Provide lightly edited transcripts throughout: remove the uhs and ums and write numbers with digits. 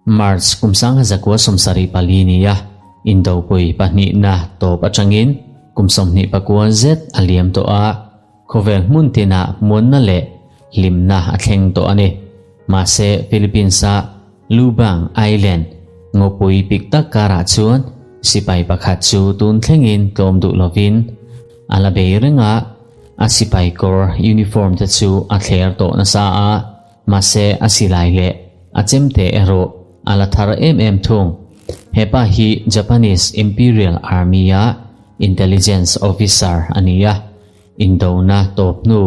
March kum 1974 ni a, Indopui pahnihna tawp atangin kum 29 zet a liam tawh a, khawvel hmun tinah muanna leh hlimna a thleng tawh a ni. Mahse Philippines-a Lubang Island ngawpui pik tak karah chuan sipai pakhat chu tun thlengin tlawm duh lovin a la bei reng a, a sipai kawr uniform te chu a thler tawh nasa a, mahse a silai leh a chemte erawh a la thar em em thung. Hepa hi Japanese Imperial Army-a Intelligence Officer a ni a, indona tawp hnu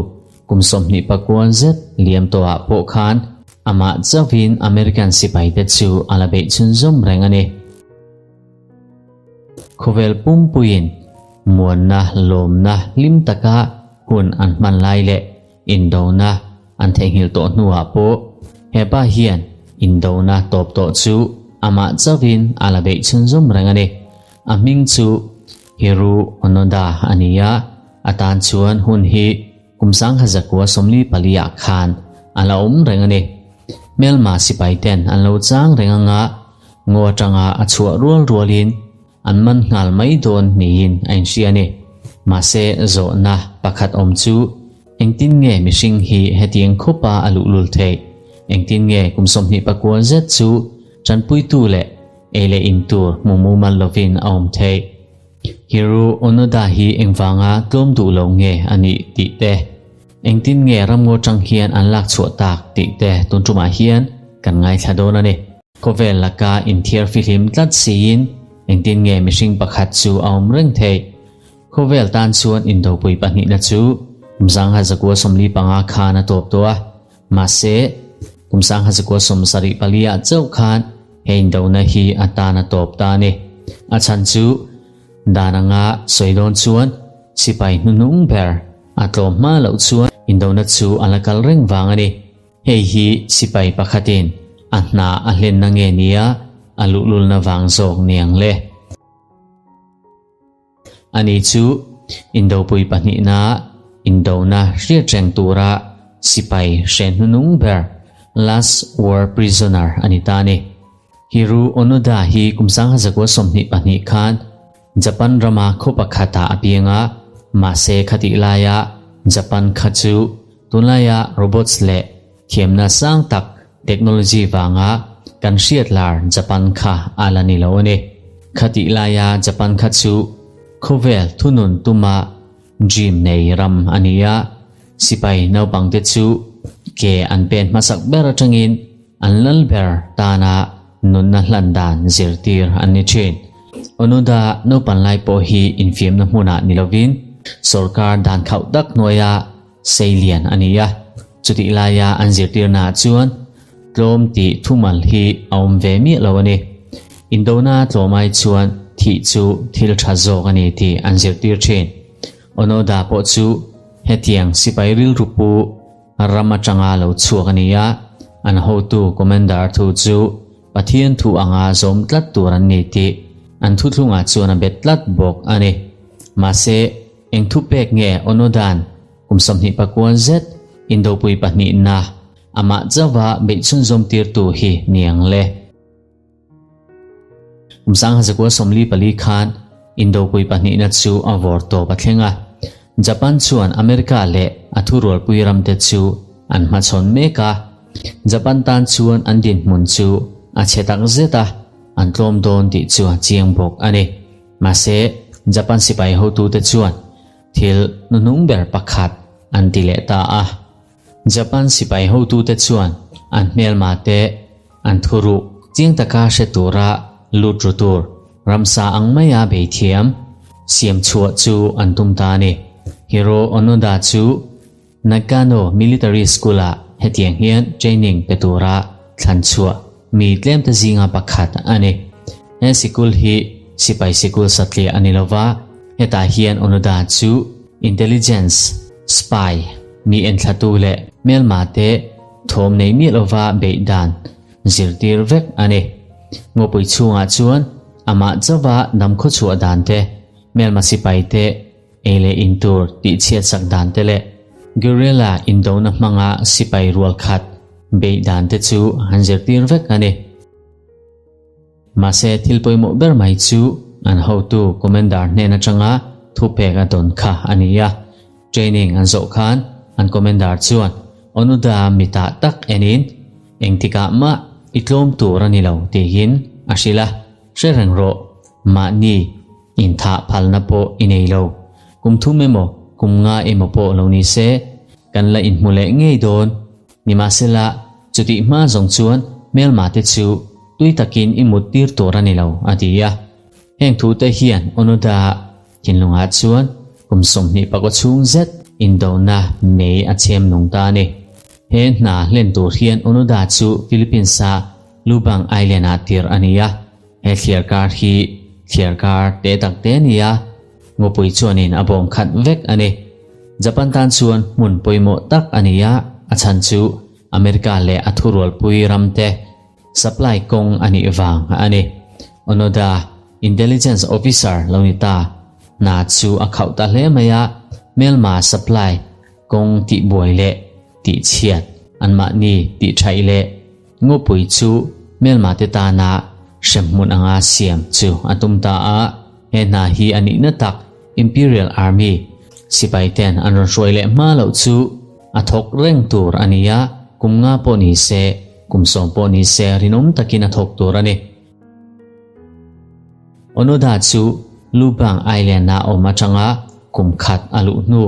kum 29 zet liam tawhah pawh khan amah chauhin American sipaite chu a la beih chhunzawm reng a ni. Khawvel pumpuiin muanna lawmna hlim taka hun an hman lai leh indona an theihnghilh tawh hnuah pawh hepa hian indona tawp tawh chu amah chauhin a la beih chhunzawm reng a ni. A hming chu Hiroo Onoda a ni a, a tan chuan hun hi kum 1944 ah khan a la awm reng a ni. Hmelma sipai ten an lo chang reng anga ngaw atanga a chhuah rual rualin an man nghal mai dawn niin a inhria a ni. Mahse zawhna pakhat awm chu engtin nge mihring hi hetiang khawpa a luhlul theih? Engtin nge kum 29 zet chu tanpuitu leh ei leh in tur hmu mumal lovin a awm theih? Hiroo Onoda hi engvanga tlawm duh lo nge a nih tih te, engtin nge ramngaw tang hian an lak chhuah tak tih te tun tumah hian kan ngaithla dawn a ni. Khawvel laka inthiar fihlim tlat siin engtin nge mihring pakhat chu a awm reng theih? Khawvel tan chuan indopui pahnihna chu kum 1945 khan a tawp tawh a, mahse kum 1974 ah chauh khan he indona hi a tan a tawp ta a ni. A chhan chu dan anga sawi dawn chuan sipai hnuhnung ber a tlawm hma loh chuan indona chu a la kal reng vang a ni. Hei hi sipai pakhatin a hna a hlenna nge nia a luhlulna vang zawk niang le. Ani chu Indopui pahnihna indona hriat reng tura sipai hre hnunung ber last war prisoner a ni ta a ni. Hiroo Onoda hi kum 1922 khan Japan rama khaw pakhatah a piang a, mahse khatih laia Japan kha chu tunlaia robots leh thiamna sang tak technology vanga kan hriat lar Japan kha a la ni lo a ni. Khatih laia Japan kha chu khawvel thunun tuma dream nei ram a ni a, sipai naupangte chu ke an pen hmasak ber atangin an lal ber tana nunna hlan dan zirtir an ni thin. Onoda naupan lai pawh hi infiamna hmunah ni lovin sorkar dan khauh tak hnuaia seilian a ni a, chutih laia an zirtirnaah chuan tlawm tih thumal hi a awm ve miah lo a ni. Indona tlawm ai chuan thih chu thil tha zawk a ni tih an zirtir thin. Onoda pawh chu hetiang sipai rilru pu ram atanga lo chhuak a ni a, an hotu commander thu chu Pathian thu anga zawm tlat tur an ni tih an thuthlungah chuan a bet tlat bawk a ni. Mahse, eng thu pek nge Onodan kum 29 zet Indopui pahnihna amah chauha beih chhunzawm tirtu hi ni ang le? Kum 1944 khan Indopui pahnihna chu a vawr tawp a thleng a. Japan chuan America leh a thurualpui ramte chu an hmachhawn mek a. Japan tan chuan an dinhmun chu a chhe tak zet a, an tlawm dawn tih chu a chiang bawk a ni. Mahse, Japan sipai hotute chuan thil hnuhnung ber pakhat an ti leh ta a. Japan sipai hotute chuan an hmelma te an thuruk chiang taka hre tura lut ru tur ramsa ang maia bei thiam siam chhuah chu an tum ta a ni. Hiroo Onoda chu Nagano Military School-ah hetiang hian training pe tura thlan chhuah mi tlemte zinga pakhat a ni. He sikul hi sipai sikul satliah a ni lova, hetah hian Onoda chu intelligence, spy, mi enthlatu leh hmelma te thawm nei miah lova beih dan zirtir vek a ni. Ngawpui chhungah chuan amah chauha dam khawchhuah dan te, hmelma sipai te ei leh in tur tih chhiatsak dan te leh guerrilla indona hmanga sipai rual khat. Beih dan te chu an zirtir vek a ni. Mahse thil pawimawh ber mai chu an hotu commander hnen atanga thupek a dawn kha a ni a. Training an zawh khan an commander chuan Onoda mitah tak enin engtikah mah i tlawm tur a ni lo tiin a hrilh a, hre reng rawh, mahni inthah phalna pawh i nei lo. Kum thum emaw kum nga emaw pawh lo ni se kan la inhmu leh ngei dawn. Nimahsela, chutih hma zawng chuan hmelmate chu tui takin i mut tir tur a ni lo, a ti a. Heng thute hian Onoda thinlungah chuan kum 20 pakaw chhung zet indona mei a chhem nung ta a ni. He hna hlen tur hian Onoda chu Philippines-a Lubang Island-ah tir a ni a. He thliarkar hi thliarkar te tak te a ni a, ngawpui chuanin a bawm khat vek a ni. Japan tan chuan hmun pawimawh tak a ni a, a chhan chu America leh a thurualpui ramte supply kawng a nih vang a ni. Onoda, Intelligence Officer lo ni ta, hna chu a khauh ta hle mai a, hmelma supply kawng tihbuai leh tihchhiat, anmahni tihṭhaih leh ngawpui chu hmelmate tana hremhmun anga siam chu a tum ta a. He hna hi a nihna tak Imperial Army sipaiten an rawn hruai leh hma loh chu a thawk reng tur a ni a, kum nga pawh ni se, kum sawm pawh ni se rinawm takin a thawk tur a ni. Onoda chu Lubang Island-a awm atanga kum khat a luh hnu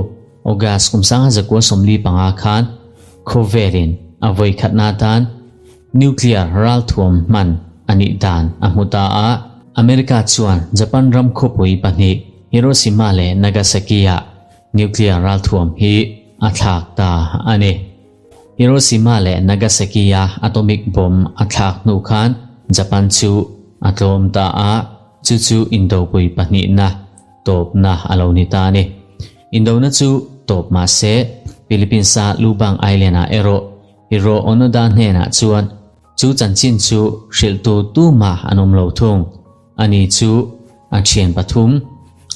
August kum 1945 khan khawvelin a vawi khatna atan Nuclear ralthuam hman a nih dan a hmu ta a. America chuan Japan ram khawpui pahnih Hiroshima leh Nagasaki-ah nuclear ralthuam hi a thlak ta a ni. Hiroshima leh Nagasaki-a atomic bomb a thlak hnu khan Japan chu a tlawm ta a, chu chu indopui pahnihna tawpna a lo ni ta a ni. Indona chu tawp mah se, Philippines-a Lubang Island-ah erawh Hiro Onoda hnenah chuan chu chanchin chu hrilhtu tumah an awm lo thung. Ani chu a thian pathum,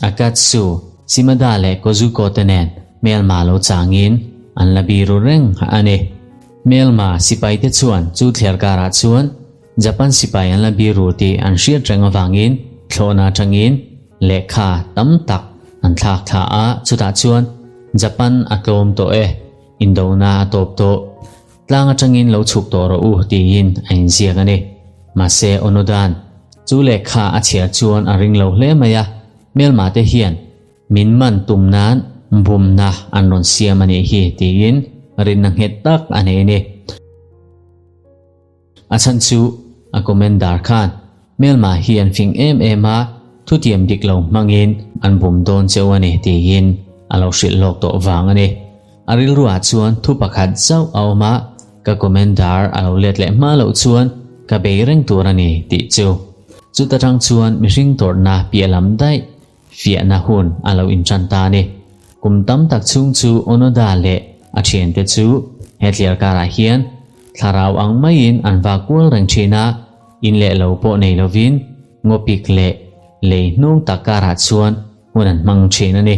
Akatsu, Shimada leh Kozuko te nen hmelma lo changin an la biru reng a ni. Hmelma sipaite chuan chu thliar karah chuan Japan sipai an la biru tih an hriat reng avangin thlawhna atangin lehkha tam tak an thlak thla a, chutah chuan Japan a tlawm tawh e. Indona a tawp tawh. Tlang atangin lo chhuk tawh rawh u tiin a inziak a ni. Mahse Onodan chu lehkha a chhiar chuan a ring lo hle mai a, hmelmate hian min man tum nan bumna an rawn siam a nih hi tiin rinna nghet tak a nei a ni. A chhan chu a commander khan hmelma hi an fing em em a, thutiam dik lo hmangin an bum dawn cheu a ni tiin a lo hrilh lawk tawh vang a ni. A rilruah chuan thu pakhat zauh a awm a, ka commander a lo let leh hma loh chuan ka bei reng tur a ni tih chu. Chuta tang chuan mihring tawrhna piah lam daih fiahna hun a lo intan ta a ni. Kum tam tak chhung chu Onoda leh a thiante chu he tliar karah hian thlarau ang maiin an va kual reng thin a, in leh lo pawh nei lovin ngawpik leh lei hnung tak karah chuan hun an hmang thin a ni.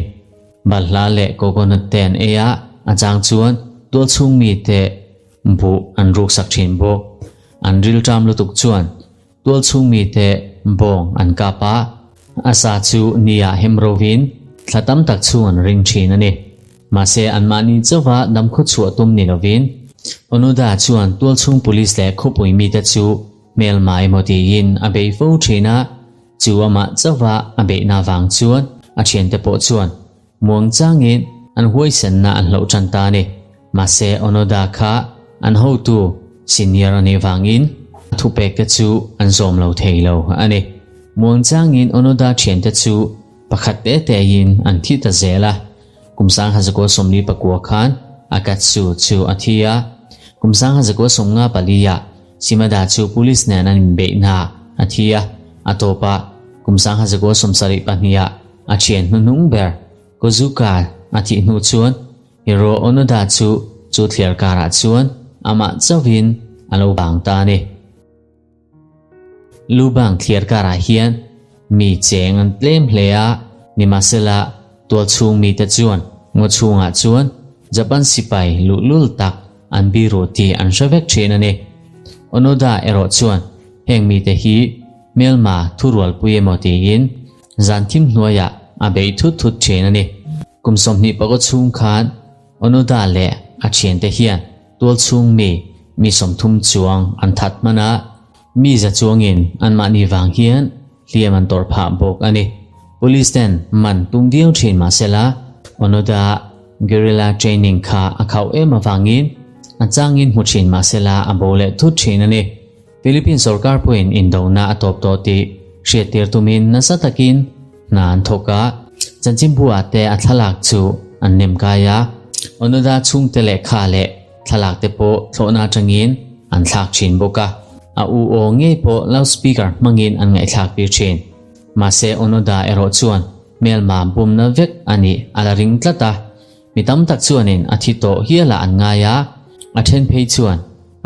Balhla leh coconut te an ei a, a chang chuan tual chhung mite buh an ruksak thin bawk. An rilṭam lutuk chuan Tual chhung mite bawng an kap a, a sa chu nia hem rovin thla tam tak chhung an ring thin a ni. Mahse anmahni chauha damkhaw chhuah tum ni lovin Onoda chuan tual chhung police leh khawpui mite chu hmelma emaw tiin a bei fo thin a, chu amah chauha a beihna vang chuan a thiante pawh chuan muang changin an huaisenna an hloh tan ta a ni. Mahse Onoda kha an hotu senior a nih vangin a thupekte chu an zawm lo thei lo a ni. Muang changin Onoda thiante chu pakhat te tein an thi ta zel a. Kum 1949 khan Akatsu chu a thi a. Kum 1954 ah Shimada chu police nen an inbeihna a thi a. A tawpah kum 1972 ah a thian hnuhnung ber Kozuka a thih hnu chuan Hiro Onoda chu chu thliar karah chuan amah chauhin a lo bang ta a ni. Lubang thliar karah hian mi cheng an tlem hle a, nimahsela tual chhung mite chuan ngaw chhungah chuan Japan sipai luhlul tak. an biru tih an hre vek thin a ni. Onoda erawh chuan heng mite hi hmelma thurualpui emaw tiin zan thim hnuaiah a beih thut thut thin a ni. Kum 25 chhung khan Onoda leh a thiante hian tualchhung mi mi 30 chuang an that hman a, mi za chuangin anmahni vang hian hliam an tawrh phah bawk a ni. Police ten man tum viau thin mahsela Onoda guerrilla training kha a khauh em avangin a changin hmu thin mahsela a bo leh thut thin a ni. Philippine sorkar pawhin indona a tawp tawh tih hriattir tumin nasa takin hna an thawk a, chanchinbu-ah te a thlalak chu an nem kai a, Onoda chhungte lehkha leh thlalak te pawh thlawhna atangin an thlak thin bawk a, a u aw ngei pawh loudspeaker hmangin an ngaihthlak tir thin. Mahse Onoda erawh chuan hmelma bumna vek a nih a la ring tlat a, mi tam tak chuanin a thi tawh hialah an ngai a, a then phei chuan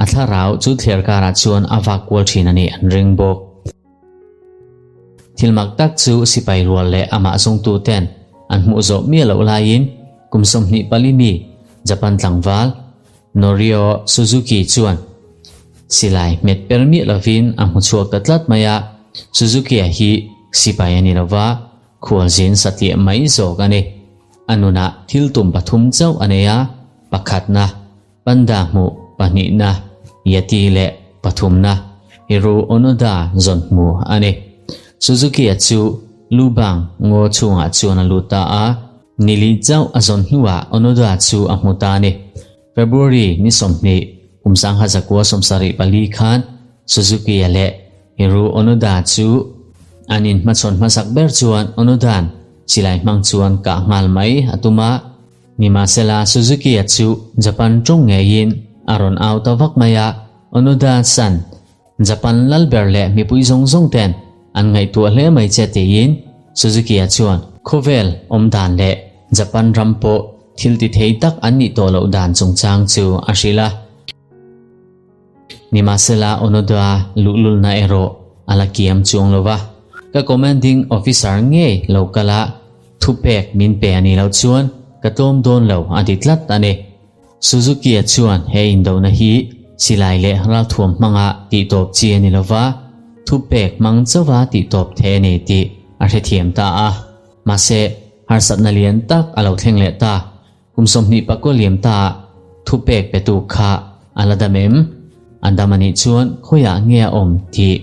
a thlarau chu thler karah chuan a vak kual thin a nih an ring bawk. Thil mak tak chu sipai rual leh amah zawngtu ten an hmuh zawh miah loh laiin kum 24 mi Japan tlangval Norio Suzuki chuan silai hmet per miah lovin a hmu chhuak ta tlat mai a, Suzuki-a hi sipai a ni lova, khualzin satliah mai zawk a ni. A nunah thil tum pathum chauh a nei a, pakhatna, Panda hmuh pahnihna, Yeti leh pathumna, Hiroo Onoda zawn hmu a ni. Suzuki-a chu Lubang ngaw chhungah chuan a lut ta a, nili chauh a zawn hnuah Onoda chu a hmu ta a ni. February ni 20, kum 1974 khan Suzuki-a leh Hiroo Onoda chu an inhmachhawn hmasak ber chuan Onoda'n silai hmang chuan kah nghal mai a tum a. Nimahsela Suzuki-a chu Japan tawng ngeiin a rawn au ta vak mai a, Onoda-san, Japan lal ber leh mipui zawng zawng ten an ngaihtuah hle mai che tiin Suzuki-a chuan khawvel awm dan leh Japan ram pawh thil ti thei tak an nih tawh loh dan chungchang chu a hrilh a. Nimahsela Onoda luhlulna erawh a la kiam chuang lo va, Ka commanding officer ngei lo kal a, thupek min pe a nih loh chuan ka tlawm dawn lo a ti tlat a ni. Suzuki-a chuan he indona hi silai leh ralthuam hmanga tihtawp chi a ni lo va, thupek hmang chauha tihtawp thei a ni tih a hrethiam ta a. Mahse, harsatna lian tak a lo thleng leh ta. Kum 29 liam ta thupek petu kha a la dam em? A dam a nih chuan khawiah nge a awm tih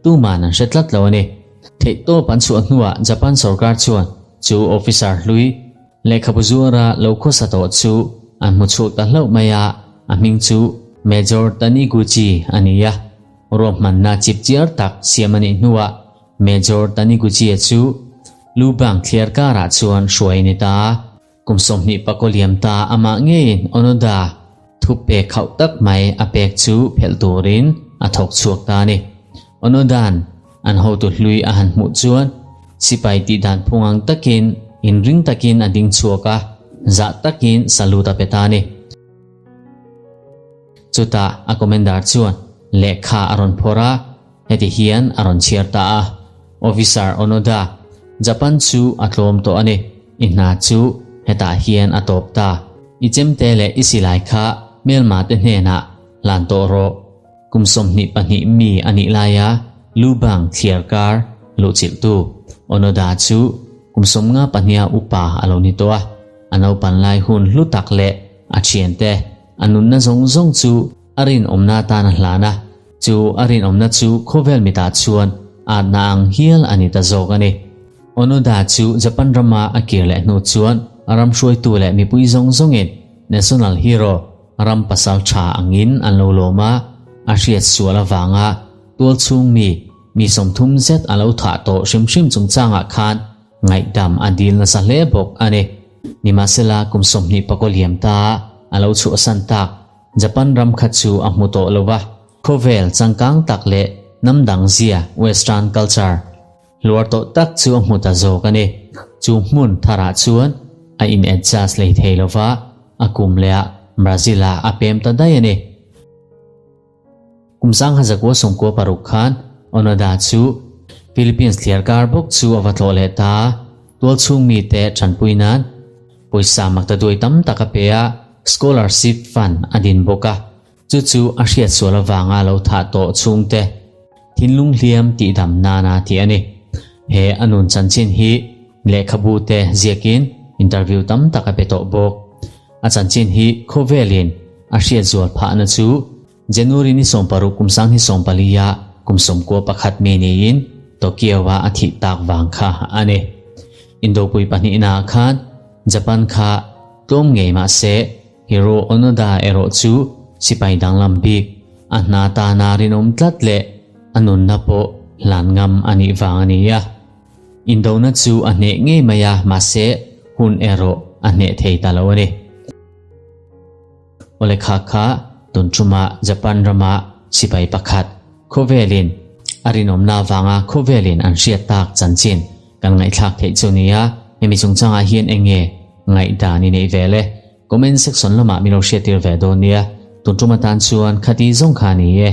tuman an hre tlat lo a ni. Theihtawp an chhuah hnuah Japan sorkar chuan chu officer hlui lehkhabu zuara lo khawsa tawh chu an hmu chhuak ta hlauh mai a, a hming chu Major Taniguchi a ni a. Ruahmanna chip chiar tak siam a nih hnuah Major Taniguchi-a chu Lubang thliar karah chuan hruai a ni ta a. Kum 29 liam ta amah ngeiin Onoda thu pek khauh tak mai a pek chu phelh turin a thawk chhuak ta a ni. Onoda'n an hotu hlui a han hmuh chuan sipai tih dan phung ang takin inring takin a ding chhuak a, zah takin salute a pe ta a ni. Chutah a commander chuan lehkha a rawn phawrh a, heti hian a rawn chhiar ta a, Officer Onoda, Japan chu a tlawm tawh a ni. I hna chu hetah hian a tawp ta. I chemte leh i silai kha hmelma te hnenah hlan tawh rawh. Kum 22 mi a nih laia Lubang thliar kar luhchilhtu Onoda chu kum 54 upa a lo ni tawh a. A naupan lai hun hlu tak leh a thiante a nunna zawng zawng chu a rinawmna atan a hlan a, chu a rinawmna chu khawvel mitah chuan atna ang hial a ni ta zawk a ni. Onoda chu Japan rama a kir leh hnu chuan ram hruaitu leh mipui zawng zawngin national hero ram pasal tha angin an lo lawm a, a hriat sual avanga tualchhung mi mi 30 zet a lo thah tawh hrim hrim chungchangah khan ngaihdam a dil nasa hle bawk a ni. Nimahsela kum 25 liam ta a lo chhuahsan tak Japan ram kha chu a hmu tawh lo va, khawvel changkang tak leh hnam dang zia western culture hluar tawh tak chu a hmu ta zawk a ni. Chu hmun tharah chuan a in adjust lei thei lo va, a kum lehah Brazil-ah a pem ta daih a ni. Kum 1996 khan Onoda chu Philippines thliar kar bawk chu a va tlawh leh ta, tualchhung mite tanpui nan pawisa makta duai tam tak a pe a. Scholarship Fund a din bawk a, chu chu a hriat sual avanga lo thah tawh chhungte thinlung hliam tihdam nana tih a ni. He a nun chanchin hi lehkhabu te ziakin interview tam tak a pe tawh bawk. A chanchin hi khawvelin a hriat zual phahna chu January ni 60 kum sang hi 14 a kum 11 mi niin Tokyo-a a thih tak vang kha a ni. Indopui pahnihna khan Japan kha tlawm ngei mah se Hiro Onoda erawh chu sipai danglam bik a hna tana rinawm tlat leh a nunna pawh hlan ngam a nih vang a ni a. Indona chu a hneh ngei mai a mahse hun erawh a hneh thei ta lo a ni. Awle kha kha tun ṭuma Japan rama sipai pakhat khawvelin a rinawmna avanga khawvelin an hriat tak chanchin kan ngaihthlak theih chu nia. Hemi chungchangah hian eng nge ngaihdan i neih vel e? Comment section lamah min lo hriattir ve dawn nia. Tun ṭum atan chuan khati zawng kha a ni e.